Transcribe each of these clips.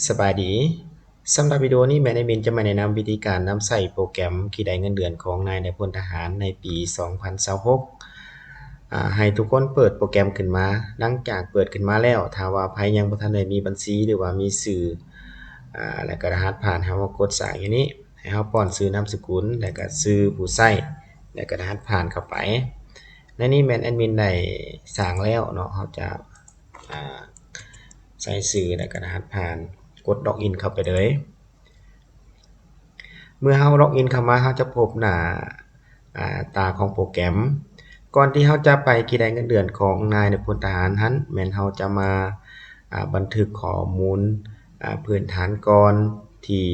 ສະບາຍດີ. ສຳລັບວິດີໂອນີ້ ແມ່ນແອດມິນຈະມາແນະນຳວິທີການນຳໃຊ້ໂປຣແກຣມຄິດໄດ້ເງິນເດືອນຂອງນາຍນາຍພົນທະຫານໃນປີສອງພັນຊາວຫົກ ອາ ໃຫ້ທຸກຄົນເປີດໂປຣແກຣມຂຶ້ນມາ. ຫຼັງຈາກເປີດຂຶ້ນມາແລ້ວ ຖ້າວ່າໃຜຍັງບໍ່ທັນໄດ້ມີບັນຊີ ຫຼືວ່າມີຊື່ ອາ ແລະກະລະຫັດຜ່ານ ໃຫ້ເຮົາມາກົດສ້າງຢູ່ນີ້ ໃຫ້ເຮົາປ້ອນຊື່ນາມສະກຸນ ແລະກະຊື່ຜູ້ໃຊ້ ແລະກະລະຫັດຜ່ານເຂົ້າໄປ. ໃນນີ້ແມ່ນແອດມິນໄດ້ສ້າງແລ້ວເນາະ ເຮົາຈະ ອາ ໃສ່ຊື່ ແລະກະລະຫັດຜ່ານ ກົດລັອກອິນເຂົ້າໄປເລີຍ. ເມື່ອເຮົາລັອກອິນເຂົ້າມາ ເຮົາຈະພົບໜ້າ ອາ ຕາຂອງໂປຣແກຣມ. ກ່ອນທີ່ເຮົາຈະໄປຄິດໄດ້ເງິນເດືອນຂອງນາຍນາຍພົນທະຫານຫັ້ນ ແມ່ນເຮົາຈະມາ ອາ ບັນທຶກຂໍ້ມູນ ອາ ພື້ນຖານກ່ອນ ທີ່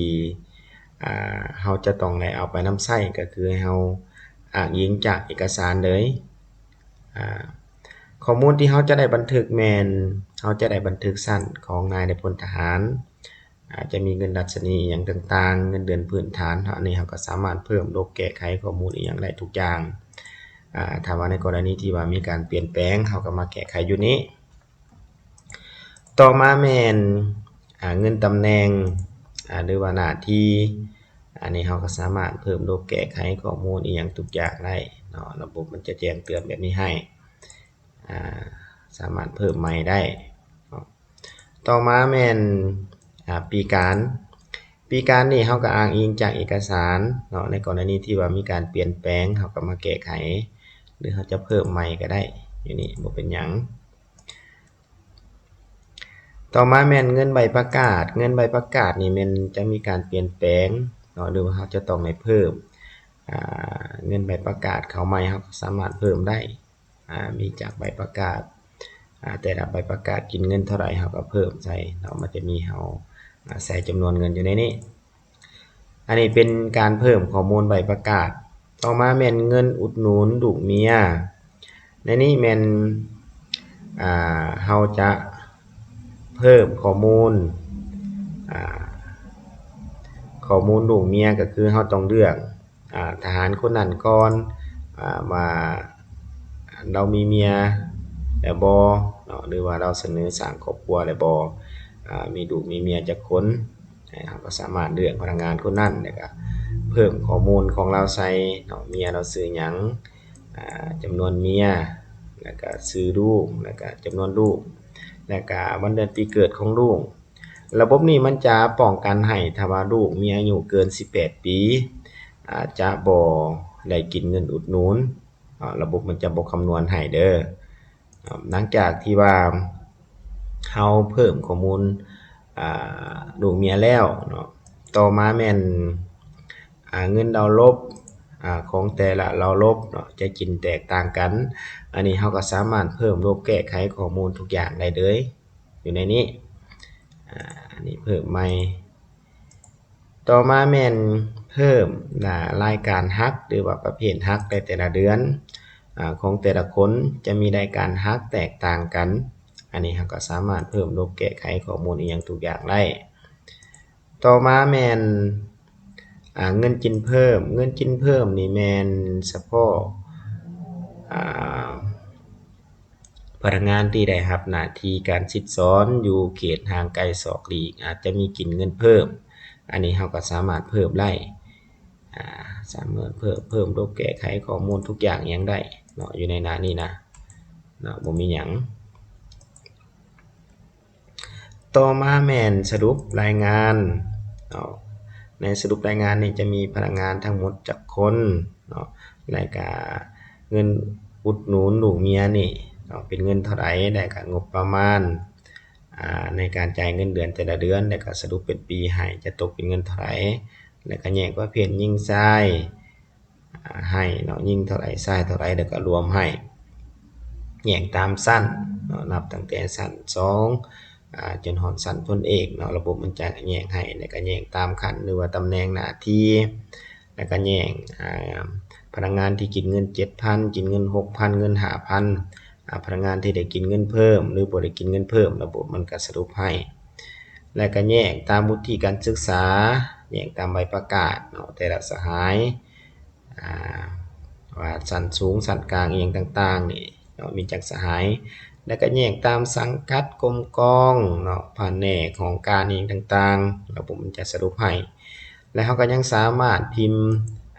ອາ ເຮົາຈະຕ້ອງໄດ້ເອົາໄປນຳໃຊ້ ກໍຄືໃຫ້ເຮົາອ້າງອີງຈາກເອກະສານເລີຍ. ອາ ຂໍ້ມູນທີ່ເຮົາຈະໄດ້ບັນທຶກແມ່ນ ເຮົາຈະໄດ້ບັນທຶກຊັ້ນຂອງນາຍນາຍພົນທະຫານ ອາ ຈະມີເງິນດັດຊະນີອີ່ຫຍັງຕ່າງໆ ເງິນເດືອນພື້ນຖານ ອັນນີ້ເຮົາກໍສາມາດເພີ່ມ ລົບ ແກ້ໄຂຂໍ້ມູນອີ່ຫຍັງໄດ້ທຸກຢ່າງ. ອາ ຖ້າວ່າໃນກໍລະນີທີ່ວ່າມີການປ່ຽນແປງ ເຮົາກໍມາແກ້ໄຂຢູ່ນີ້. ຕໍ່ມາແມ່ນ ອາ ເງິນຕຳແໜ່ງ ອາ ຫຼືວ່າໜ້າທີ່ ອັນນີ້ເຮົາກໍສາມາດເພີ່ມ ລົບ ແກ້ໄຂຂໍ້ມູນອີ່ຫຍັງທຸກຢ່າງໄດ້ເນາະ ລະບົບມັນຈະແຈ້ງເຕືອນແບບນີ້ໃຫ້ ອາ ສາມາດເພີ່ມໃໝ່ໄດ້ເນາະ. ຕໍ່ມາແມ່ນ ອາ ປີການ. ປີການນີ້ເຮົາກໍອ້າງອີງຈາກເອກະສານເນາະ ໃນກໍລະນີທີ່ວ່າມີການປ່ຽນແປງ ເຮົາກໍມາແກ້ໄຂ ຫຼືເຮົາຈະເພີ່ມໃໝ່ກໍໄດ້ ຢູ່ນີ້ບໍ່ເປັນຫຍັງ. ຕໍ່ມາແມ່ນເງິນໃບປະກາດ. ເງິນໃບປະກາດນີ້ແມ່ນຈະມີການປ່ຽນແປງເນາະ ຫຼືວ່າເຮົາຈະຕ້ອງໄດ້ເພີ່ມ ອາ ເງິນໃບປະກາດເຂົ້າໃໝ່ ເຮົາກໍສາມາດເພີ່ມໄດ້ ອາ ມີຈາກໃບປະກາດ ອາ ແຕ່ລະໃບປະກາດກິນເງິນເທົ່າໃດ ເຮົາກໍເພີ່ມໃສ່ເນາະ ມັນຈະມີ ເຮົາ ອາ ໃສ່ຈຳນວນເງິນຢູ່ໃນນີ້. ອັນນີ້ເປັນການເພີ່ມຂໍ້ມູນໃບປະກາດ. ຕໍ່ມາແມ່ນເງິນອຸດໜູນລູກເມຍ. ໃນນີ້ແມ່ນ ອາ ເຮົາຈະເພີ່ມຂໍ້ມູນ ອາ ຂໍ້ມູນລູກເມຍ ກໍຄືເຮົາຕ້ອງເລືອກ ອາ ທະຫານຄົນນັ້ນກ່ອນ ອາ ວ່າລາວມີເມຍແລ້ວບໍ່ເນາະ ຫຼືວ່າລາວສະເໜີສ້າງຄອບຄົວແລ້ວບໍ່ ອາ ມີລູກມີເມຍຈັກຄົນ. ເຮົາກໍສາມາດເລືອກພະນັກງານຄົນນັ້ນ ແລ້ວກໍເພີ່ມຂໍ້ມູນຂອງລາວໃສ່ເນາະ ເມຍລາວຊື່ຫຍັງ ອາ ຈຳນວນເມຍ ແລ້ວກໍຊື່ລູກ ແລ້ວກໍຈຳນວນລູກ ແລ້ວກໍວັນເດືອນປີເກີດຂອງລູກ. ລະບົບນີ້ມັນຈະປ້ອງກັນໃຫ້ ຖ້າວ່າລູກມີອາຍຸເກີນສິບແປດປີ ອາດຈະບໍ່ໄດ້ກິນເງິນອຸດໜູນ ອາ ລະບົບມັນຈະບໍ່ຄຳນວນໃຫ້ເດີ້. ອາ ຫຼັງຈາກທີ່ວ່າເຮົາເພີ່ມຂໍ້ມູນ ອາ ລູກເມຍແລ້ວເນາະ ຕໍ່ມາແມ່ນ ອາ ເງິນເລົາລົບ ອາ ຂອງແຕ່ລະເລົາລົບເນາະ ຈະກິນແຕກຕ່າງກັນ. ອັນນີ້ເຮົາກໍສາມາດເພີ່ມ ລົບ ແກ້ໄຂຂໍ້ມູນທຸກຢ່າງໄດ້ເລີຍ ຢູ່ໃນນີ້ ອາ ອັນນີ້ເພີ່ມໃໝ່. ຕໍ່ມາແມ່ນເພີ່ມລາຍການຫັກ ຫຼືວ່າປະເພດຫັກໃນແຕ່ລະເດືອນ ອາ ຂອງແຕ່ລະຄົນ ຈະມີລາຍການຫັກແຕກຕ່າງກັນ. ອັນນີ້ເຮົາກໍສາມາດເພີ່ມ ລົບ ແກ້ໄຂຂໍ້ມູນອີ່ຫຍັງທຸກຢ່າງໄດ້. ຕໍ່ມາແມ່ນ ອາ ເງິນກິນເພີ່ມ. ເງິນກິນເພີ່ມນີ້ແມ່ນສະເພາະ ອາ ພະນັກງານທີ່ໄດ້ຮັບໜ້າທີ່ການສິດສອນຢູ່ເຂດຫ່າງໄກສອກຫຼີກ ອາດຈະມີກິນເງິນເພີ່ມ. ອັນນີ້ເຮົາກໍສາມາດເພີ່ມໄດ້ ອາ ສາມາດເພີ່ມ ເພີ່ມ ລົບ ແກ້ໄຂຂໍ້ມູນທຸກຢ່າງຫຍັງໄດ້ເນາະ ຢູ່ໃນໜ້ານີ້ນະເນາະ ບໍ່ມີຫຍັງ. ຕໍ່ມາແມ່ນສະຫຼຸບລາຍງານເນາະ ໃນສະຫຼຸບລາຍງານນີ້ຈະມີພະນັກງານທັງໝົດຈັກຄົນເນາະ ແລະກະເງິນອຸດໜູນລູກເມຍນີ້ເນາະ ເປັນເງິນເທົ່າໃດ ແລະກະງົບປະມານ ອາ ໃນການຈ່າຍເງິນເດືອນແຕ່ລະເດືອນ ແລະກະສະຫຼຸບເປັນປີໃຫ້ ຈະຕົກເປັນເງິນເທົ່າໃດ ແລະກະແຍກປະເພດຍິງຊາຍ ອາ ໃຫ້ເນາະ ຍິງເທົ່າໃດ ຊາຍເທົ່າໃດ ແລ້ວກໍລວມໃຫ້ ແຍກຕາມຊັ້ນເນາະ ນັບຕັ້ງແຕ່ຊັ້ນສອງ ອາ ຈົນຮອດຊັ້ນພົນເອກເນາະ ລະບົບມັນຈະແຍກໃຫ້ ແລ້ວກໍແຍກຕາມຂັ້ນ ຫຼືວ່າຕຳແໜ່ງໜ້າທີ່ ແລ້ວກໍແຍກ ອາ ພະນັກງານທີ່ກິນເງິນເຈັດພັນ ກິນເງິນຫົກພັນ ເງິນຫ້າພັນ ອາ ພະນັກງານທີ່ໄດ້ກິນເງິນເພີ່ມ ຫຼືບໍ່ໄດ້ກິນເງິນເພີ່ມ ລະບົບມັນກໍສະຫຼຸບໃຫ້ ແລ້ວກໍແຍກຕາມວຸດທິການສຶກສາ ແຍກຕາມໃບປະກາດເນາະ ແຕ່ລະສະຫາຍ ອາ ວ່າຊັ້ນສູງ ຊັ້ນກາງ ອີ່ຫຍັງຕ່າງໆນີ້ເນາະ ມີຈັກສະຫາຍ ແລ້ວກໍແຍກຕາມສັງກັດ ກົມກອງເນາະ ພະແນກ ຫ້ອງການອີ່ຫຍັງຕ່າງໆ ລະບົບມັນຈະສະຫຼຸບໃຫ້ ແລະເຮົາກໍຍັງສາມາດພິມ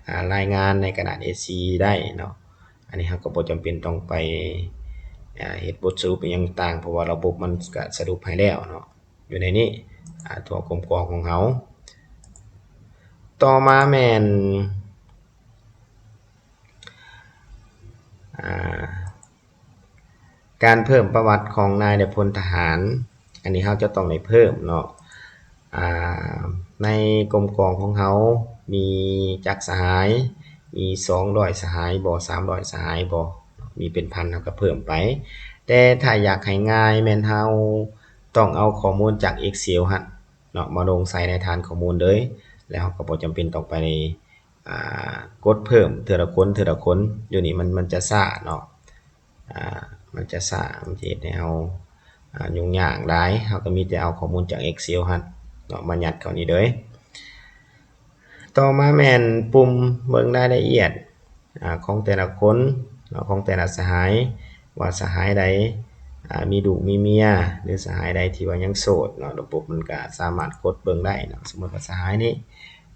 ອາ ລາຍງານໃນກະດາດ ເອສີ່ ໄດ້ເນາະ. ອັນນີ້ເຮົາກໍບໍ່ຈຳເປັນຕ້ອງໄປ ອາ ເຮັດບົດສະຫຼຸບອີ່ຫຍັງຕ່າງ ເພາະວ່າລະບົບມັນກະສະຫຼຸບໃຫ້ແລ້ວເນາະ ຢູ່ໃນນີ້ ອາ ທົ່ວກົມກອງຂອງເຮົາ. ຕໍ່ມາແມ່ນ ອາ ການເພີ່ມປະຫວັດຂອງນາຍ ແລະ ພົນທະຫານ ອັນນີ້ເຮົາຈະຕ້ອງໄດ້ເພີ່ມເນາະ ອາ ໃນກົມກອງຂອງເຮົາມີຈັກສະຫາຍ ມີສອງຮ້ອຍສະຫາຍບໍ່ ສາມຮ້ອຍສະຫາຍບໍ່ ມີເປັນພັນ ເຮົາກໍເພີ່ມໄປ. ແຕ່ຖ້າຢາກໃຫ້ງ່າຍແມ່ນເຮົາຕ້ອງເອົາຂໍ້ມູນຈາກ Excel ຫັ້ນເນາະ ມາລົງໃສ່ໃນຖານຂໍ້ມູນເລີຍ ແລ້ວເຮົາກໍບໍ່ຈຳເປັນຕ້ອງໄປ ອາ ກົດເພີ່ມເທື່ອລະຄົນ ເທື່ອລະຄົນ ຢູ່ນີ້ມັນ ມັນຈະຊ້າເນາະ ອາ ມັນຈະຊ້າ ມັນຈະເຮັດໃຫ້ເຮົາ ອາ ຫຍຸ້ງຍາກຫຼາຍ ເຮົາກໍມີແຕ່ເອົາຂໍ້ມູນຈາກ Excel ຫັ້ນເນາະ ມາຍັດເຂົ້ານີ້ເລີຍ. ຕໍ່ມາແມ່ນປຸ່ມເບິ່ງລາຍລະອຽດ ອາ ຂອງແຕ່ລະຄົນເນາະ ຂອງແຕ່ລະສະຫາຍ ວ່າສະຫາຍໃດ ອາ ມີລູກມີເມຍ ຫຼືສະຫາຍໃດທີ່ວ່າຍັງໂສດເນາະ ລະບົບມັນກະສາມາດກົດເບິ່ງໄດ້ເນາະ. ສົມມຸດວ່າສະຫາຍນີ້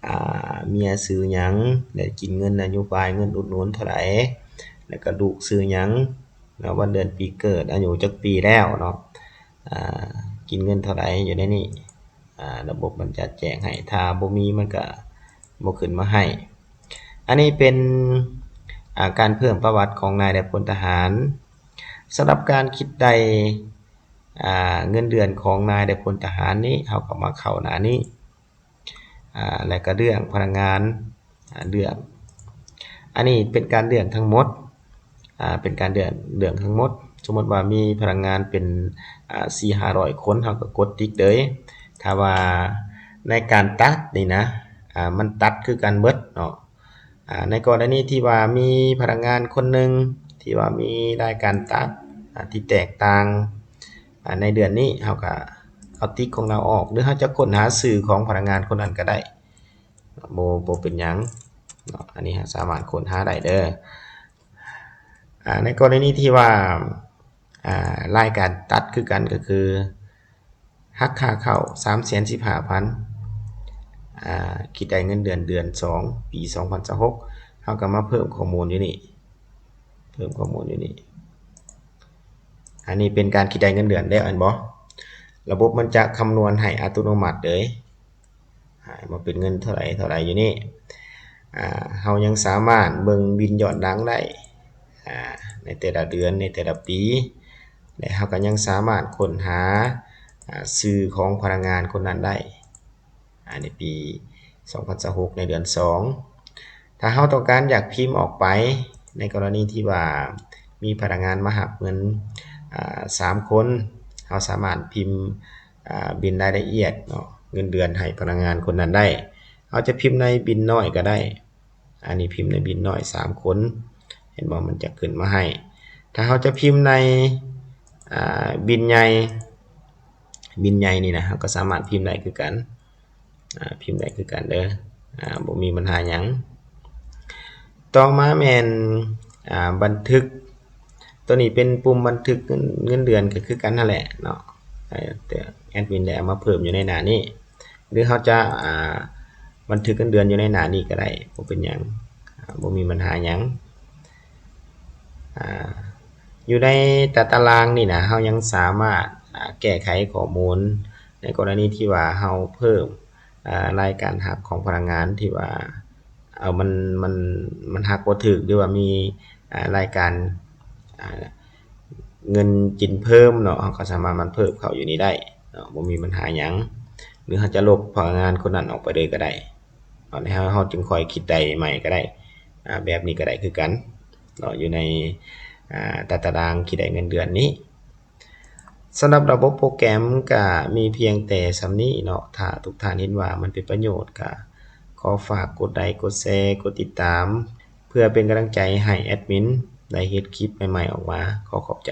ອາ ເມຍຊື່ຫຍັງ ໄດ້ກິນເງິນນະໂຍບາຍ ເງິນອຸດໜູນເທົ່າໃດ ແລ້ວກໍລູກຊື່ຫຍັງເນາະ ວັນເດືອນປີເກີດ ອາຍຸຈັກປີແລ້ວເນາະ ອາ ກິນເງິນເທົ່າໃດ ຢູ່ໃນນີ້ ອາ ລະບົບມັນຈະແຈ້ງໃຫ້ ຖ້າບໍ່ມີມັນກະບໍ່ຂຶ້ນມາໃຫ້. ອັນນີ້ເປັນ ອາ ການເພີ່ມປະຫວັດຂອງນາຍ ແລະ ພົນທະຫານ. ສຳລັບການຄິດໄດ້ ອາ ເງິນເດືອນຂອງນາຍ ແລະ ພົນທະຫານນີ້ ເຮົາກໍມາເຂົ້າໜ້ານີ້ ອາ ແລະກໍເລື່ອງພະນັກງານ ອາ ເລື່ອງ ອັນນີ້ເປັນການເລື່ອງທັງໝົດ ອາ ເປັນການເລື່ອງ ເລື່ອງທັງໝົດ. ສົມມຸດວ່າມີພະນັກງານເປັນ ອາ ສີ່ຫ້າຮ້ອຍຄົນ ເຮົາກໍກົດຕິກເລີຍ. ຖ້າວ່າໃນການຕັດນີ້ນະ ອາ ມັນຕັດຄືກັນເບິດເນາະ. ອາ ໃນກໍລະນີທີ່ວ່າມີພະນັກງານຄົນໜຶ່ງທີ່ວ່າມີລາຍການຕັດ ອາ ທີ່ແຕກຕ່າງ ອາ ໃນເດືອນນີ້ ເຮົາກໍເອົາຕິກຂອງລາວອອກ ຫຼືເຮົາຈະຄົ້ນຫາຊື່ຂອງພະນັກງານຄົນນັ້ນກໍໄດ້ ບໍ່ ບໍ່ເປັນຫຍັງເນາະ ອັນນີ້ເຮົາສາມາດຄົ້ນຫາໄດ້ເດີ. ອາ ໃນກໍລະນີທີ່ວ່າ ອາ ລາຍການຕັດຄືກັນ ກໍຄືຫັກຄ່າເຂົ້າສາມແສນສິບຫ້າພັນ ອາ ຄິດໄດ້ເງິນເດືອນເດືອນສອງ ປີສອງພັນຊາວຫົກ ເຮົາກໍມາເພີ່ມຂໍ້ມູນຢູ່ນີ້ ເພີ່ມຂໍ້ມູນຢູ່ນີ້. ອັນນີ້ເປັນການຄິດໄດ້ເງິນເດືອນແລ້ວແມ່ນບໍ່? ລະບົບມັນຈະຄຳນວນໃຫ້ອັດຕະໂນມັດເລີຍ ໃຫ້ມາເປັນເງິນເທົ່າໃດເທົ່າໃດຢູ່ນີ້. ອາ ເຮົາຍັງສາມາດເບິ່ງບິນຍ້ອນຫຼັງໄດ້ ອາ ໃນແຕ່ລະເດືອນ ໃນແຕ່ລະປີ ແລະ ເຮົາກໍຍັງສາມາດຄົ້ນຫາ ອາ ຊື່ຂອງພະນັກງານຄົນນັ້ນໄດ້ ອາ ໃນປີສອງພັນຊາວຫົກ ໃນເດືອນສອງ. ຖ້າເຮົາຕ້ອງການຢາກພິມອອກໄປ ໃນກໍລະນີທີ່ວ່າມີພະນັກງານມາຮັບເງິນ ອາ ສາມຄົນ ເຮົາສາມາດພິມ ອາ ບິນລາຍລະອຽດເນາະ ເງິນເດືອນໃຫ້ພະນັກງານຄົນນັ້ນໄດ້. ເຮົາຈະພິມໃນບິນນ້ອຍກໍໄດ້ ອັນນີ້ພິມໃນບິນນ້ອຍສາມຄົນ ເຫັນບໍ່ ມັນຈະຂຶ້ນມາໃຫ້. ຖ້າເຮົາຈະພິມໃນ ອາ ບິນໃຫຍ່ ບິນໃຫຍ່ນີ້ນະ ເຮົາກໍສາມາດພິມໄດ້ຄືກັນ ອາ ພິມໄດ້ຄືກັນເດີ ອາ ບໍ່ມີບັນຫາຫຍັງ. ຕໍ່ມາແມ່ນ ອາ ບັນທຶກ ໂຕນີ້ເປັນປຸ່ມບັນທຶກເງິນ ເງິນເດືອນກໍຄືກັນຫັ້ນແຫຼະເນາະ ແຕ່ແອັດມິນໄດ້ເອົາມາເພີ່ມຢູ່ໃນໜ້ານີ້ ຫຼືເຮົາຈະ ອາ ບັນທຶກເງິນເດືອນຢູ່ໃນໜ້ານີ້ກໍໄດ້ ບໍ່ເປັນຫຍັງ ອາ ບໍ່ມີບັນຫາຫຍັງ. ອາ ຢູ່ໃນຕາຕະລາງນີ້ນະ ເຮົາຍັງສາມາດ ອາ ແກ້ໄຂຂໍ້ມູນ ໃນກໍລະນີທີ່ວ່າເຮົາເພີ່ມ ອາ ລາຍການຫັກຂອງພະນັກງານທີ່ວ່າ ເອົາ ມັນ ມັນ ມັນຫັກບໍ່ຖືກ ຫຼືວ່າມີ ອາ ລາຍການ ອາ ເງິນກິນເພີ່ມເນາະ ເຮົາກໍສາມາດມາເພີ່ມເຂົ້າຢູ່ນີ້ໄດ້ເນາະ ບໍ່ມີບັນຫາຫຍັງ ຫຼືເຮົາຈະລົບພະນັກງານຄົນນັ້ນອອກໄປເລີຍກໍໄດ້ເນາະ ແລ້ວເຮົາ ເຮົາຈຶ່ງຄ່ອຍຄິດໄດ້ໃໝ່ກໍໄດ້ ອາ ແບບນີ້ກໍໄດ້ຄືກັນເນາະ ຢູ່ໃນ ອາ ຕາຕະລາງຄິດໄດ້ເງິນເດືອນນີ້. ສຳລັບລະບົບໂປຣແກຣມກະມີພຽງແຕ່ສ່ຳນີ້ເນາະ ຖ້າທຸກທ່ານເຫັນວ່າມັນເປັນປະໂຫຍດ ກະຂໍຝາກກົດໄລ ກົດແຊ ກົດຕິດຕາມ ເພື່ອເປັນກຳລັງໃຈໃຫ້ແອັດມິນໄດ້ເຮັດຄລິບໃໝ່ໆອອກມາ. ຂໍຂອບໃຈ.